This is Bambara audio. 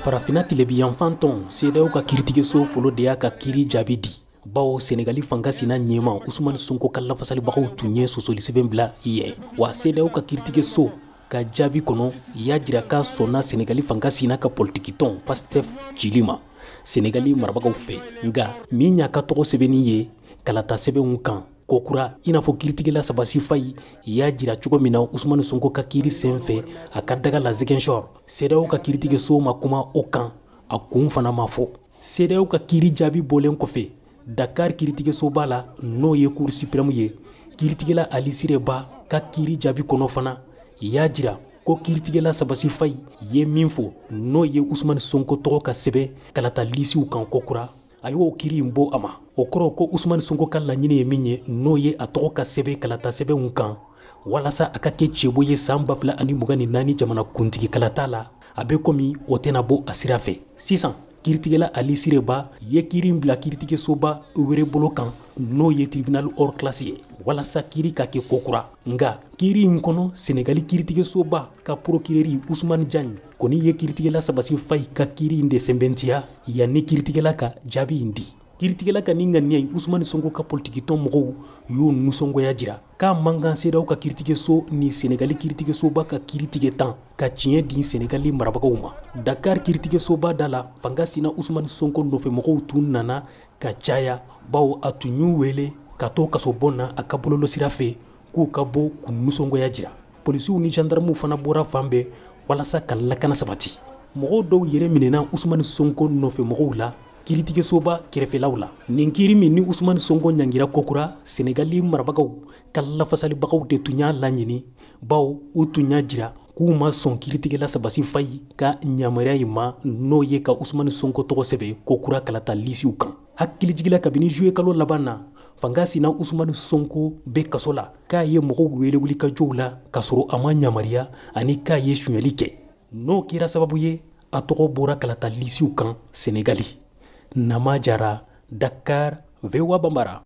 Farafinna tilebinyanfan tɔn CEDEAO ka kiiritigɛso fɔlɔ de y'a ka kiiri jaabi di, bawo Senegali fanga sina ɲɛma Usumani Sonko ka lafasalibagaw tun ye sɔsɔlisɛbɛn bila yen. Wa CEDEAO ka kiiritigɛso ka jaabi kɔnɔ y'a jira k'a sɔnna Senegali fanga sina ka politikitɔn PASTEF cili ma Senegali marabagaw fɛ, nka min y'a ka tɔgɔ sɛbɛnni ye kalata sɛbɛnw kan kokura, i n'a fɔ kiiritigɛla Sabasi Fayi y'a jira cogo min na Usumani Sonko ka kiiri sen fɛ a ka daga la Ziguinchor. CEDEAO ka kiiritigɛso ma kuma o kan, a kun fana ma fɔ. CEDEAO ka kiiri jaabi bɔlen kɔfɛ Dakar kiiritigɛsoba la, n'o ye Cour suprême ye, kiiritigɛla Ali Sire Ba ka kiiri jaabi kɔnɔ fana y'a jira ko kiiritigɛla Sabasi Fayi ye min fɔ, n'o ye Usumani Sonko tɔgɔ ka sɛbɛn kalata lisiw kan kokura, a y'o kiiri in bɔ a ma. O kɔrɔ ko Usumani Sonko ka laɲini ye min ye, n'o ye a tɔgɔ ka sɛbɛn kalata sɛbɛnw kan walasa a ka kɛ cɛbɔ ye san 2024 jamana kuntigi kalata la, a bɛ komi o tɛna bɔ a sira fɛ. Sisan kiiritigɛla Ali Sire Ba ye kiiri in bila kiiritigɛsoba wɛrɛ bolo kan, n'o ye tribunal hors classe ye, walasa kiiri ka kɛ kokura. Nka kiiri in kɔnɔ, Senegali kiiritigɛsoba ka procureur Usumani Diagne kɔni ye kiiritigɛla Sabasi Fayi ka kiiri in de sɛbɛntiya yanni kiiritigɛla ka jaabi in di. Kiiritigɛla ka nin ŋaniya ye, Usumani Sonko ka politikitɔn mɔgɔw y'u nisɔngoya jira k'a man kan CEDEAO ka kiiritigɛso ni Senegali kiiritigɛsoba ka kiiri tigɛ tan ka tiɲɛ di Senegali marabagaw ma. Dakar kiiritigɛsoba da la, fanga sina Usumani Sonko nɔfɛ mɔgɔw tun nana ka caya, bawo a tun y'u wele ka to kasobon na a ka bɔlɔlɔsira fɛ k'u ka bɔ k'u nisɔngoya jira. Polisiw ni gendarmew fana bɔra fan bɛɛ walasa ka lakana sabati. Mɔgɔw dɔw yɛrɛ minɛna Usumani Sonko nɔfɛ mɔgɔw la kiiritigɛsoba kɛrɛfɛlaw la. Nin kiiri min ni Usumani Sonko ɲangira kokura, Senegali marabagaw ka lafasalibagaw de tun y'a laɲini, bawo u tun y'a jira k'u ma sɔn kiiritigɛla Sabasi Fayi ka yamaruya in ma, n'o ye ka Usumani Sonko tɔgɔ sɛbɛn kokura kalata lisiw kan. Hakilijigila, kabini juillet kalo laban na, fanga sina Usumani Sonko bɛ kaso la k'a ye mɔgɔw wele wulikajɔw la k'a sɔrɔ a ma yamaruya, ani k'a ye sonyali kɛ, n'o kɛra sababu ye a tɔgɔ bɔra kalata lisiw kan Senegali. Nama Jara, Dakar, VOA Bambara.